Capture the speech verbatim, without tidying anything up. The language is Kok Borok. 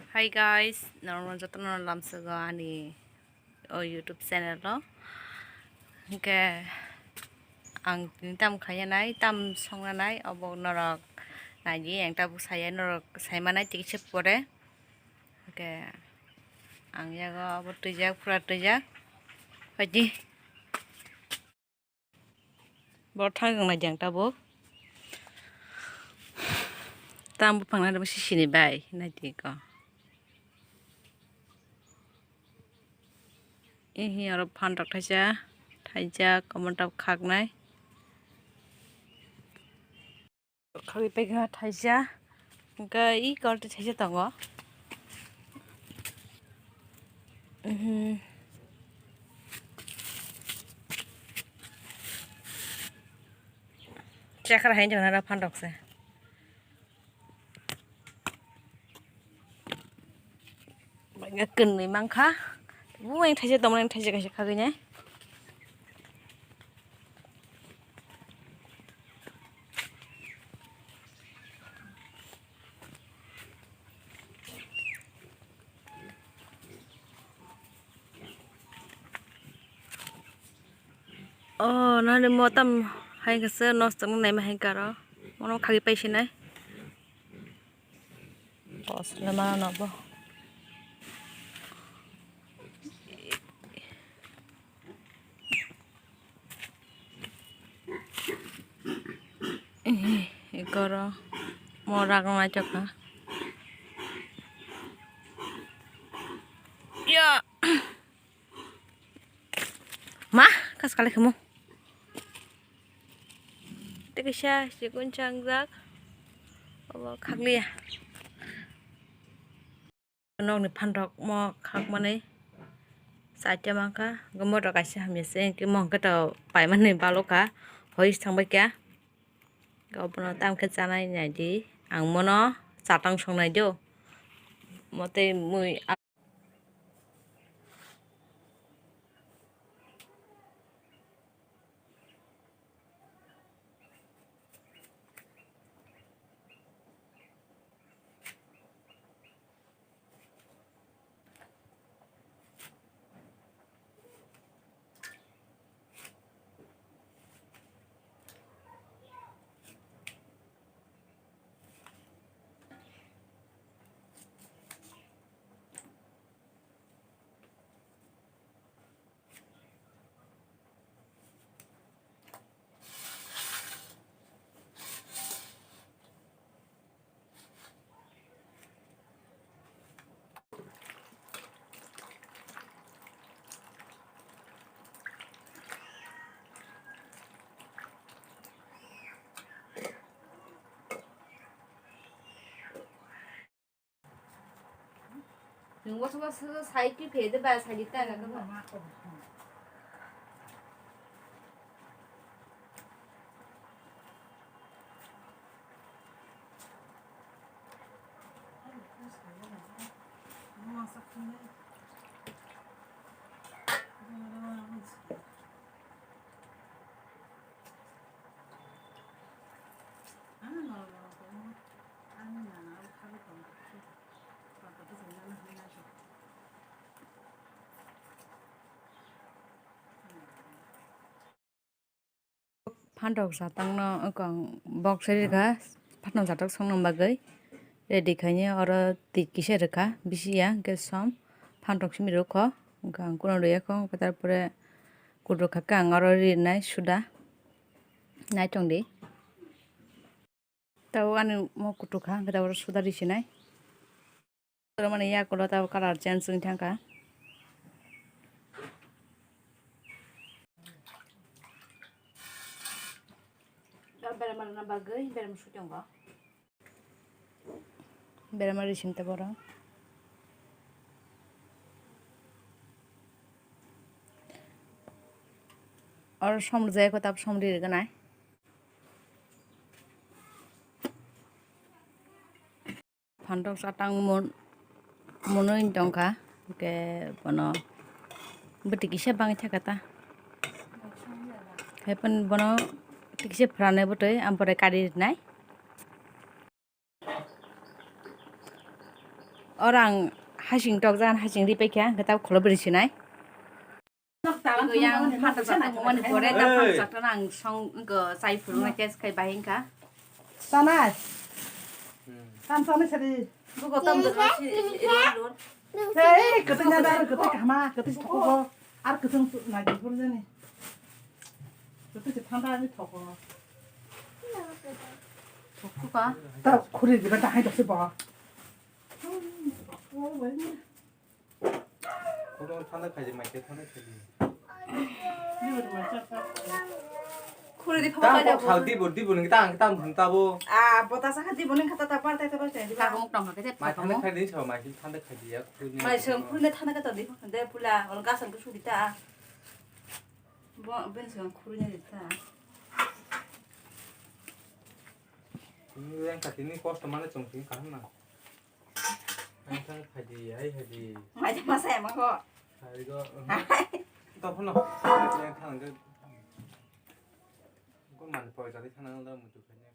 Hi guys, norokno jotono lamsogo ani o YouTube channel o. Hwnkhe ang tini tam khaiya nai, tam songna nai, obo norok naidi, ang tabuk saya, norok saimanai tei kisa pore. Hwnkhe ang yago abo twijak, pura twijak. Phaidi. Bo thang nai jang tabuk. Tam buphang na sisini bai, naidi ko. Ihi oro phan rok thaisa, thaisa, komon tab khaknai. Khagwi paikha thaisa, hwnkhe i kor twi thaisa tongo. Mhm. Chakra hai jona phan rok se. Kwnwi mankha. Buweng thaisa tongmani thaisa kaisa khagwi nai. O nani mo tam hai khe se nosto wng nai ma hai karo. Mono khagwi paisinai. Bosle mano nobo. Ikoro mo ragna chokha. Ya. Ma, kas kale khemo. Tei kaisa chikon changjak. Obo khakliya. Nokni phan rok mo khakmani saite mankha. Hwnkhe motor kaisa hamya se, hwnkhe mo hwnkhe to paimani balokha. Hoi thangbai kha. Obono tamkhe chanai naidi. Ang mono chatang songnai do. Mo tei mui. Nwng bwswk bwswk sai twi phai de ba, sai di ta ga ba. Phantok satangno wngkha ang box rikha, phantok satok songna bagwi ready khainai. Oro twi kisa rwkha, bisi ya hwnkhe som phantok simi rwkho, wngkha ang kuno rwya kho, wngkha tarpore kutruk kha khe ang oro rinai suda. Naichong di. Tabuk ani mo kutuk kha, hwnkhe tabuk suda risinai. Oro mani yakulo tabuk colour change wng thangkha. Berama rwna bagwi berama sui tongo. Berama risin tabuk oro. Oro som rijak kho, tabuk som ri rwgwnai. Phantok satang mun-, munui tongkha, hwnkhe bono bwtwi kisa bangwi thaka ta. Haiphano bono bwtwi kisa phwranai bwtwi, ampore kari rinai. Oro ang hasing tokjak, hasing ri paikha, hwnkhe tabuk khulobwi ri sinai. Yang phansa chakna mumani pore, ta phansa chakna ang song, wngkha, chai phuru na test khai bahai wngkha. Chanai. Tam chanai sadi. Buko tam dwrwng si, si, si, si. Hei, kwtwina da, kwtwi kahma, kwtwi si thokgo. Ar kwthwng nai phuru jani. Kwtwi si thanda ni thokgo. Thokgo ka? Ta khuri diba dahai dosi bo. Khoro thanda khaidi, mai khe thanda khaidi. Khuri di phama. Tang kok thal dibo, dibo nang tang, tang thang tabo. Ah, bota sa kha dibo nang kha ta ta par ta ta par ta. Ka muk tong kha khe. Mai thanda khaidi, sa mai thanda khaidi ya. Mai seng khuri ne thanda ka ta di, de pula, ol gasan ko suri ta. Bo, ben seng khuri ne ta. Yang kati ni kosto mana chong sing kaham na. Ang thang khaidi, ai khaidi. Mai thang masa emang ko. Khaidi ko. Hai. To phono. Yang thang ke. Ko man poi tadi thang nang da mutu khaidi.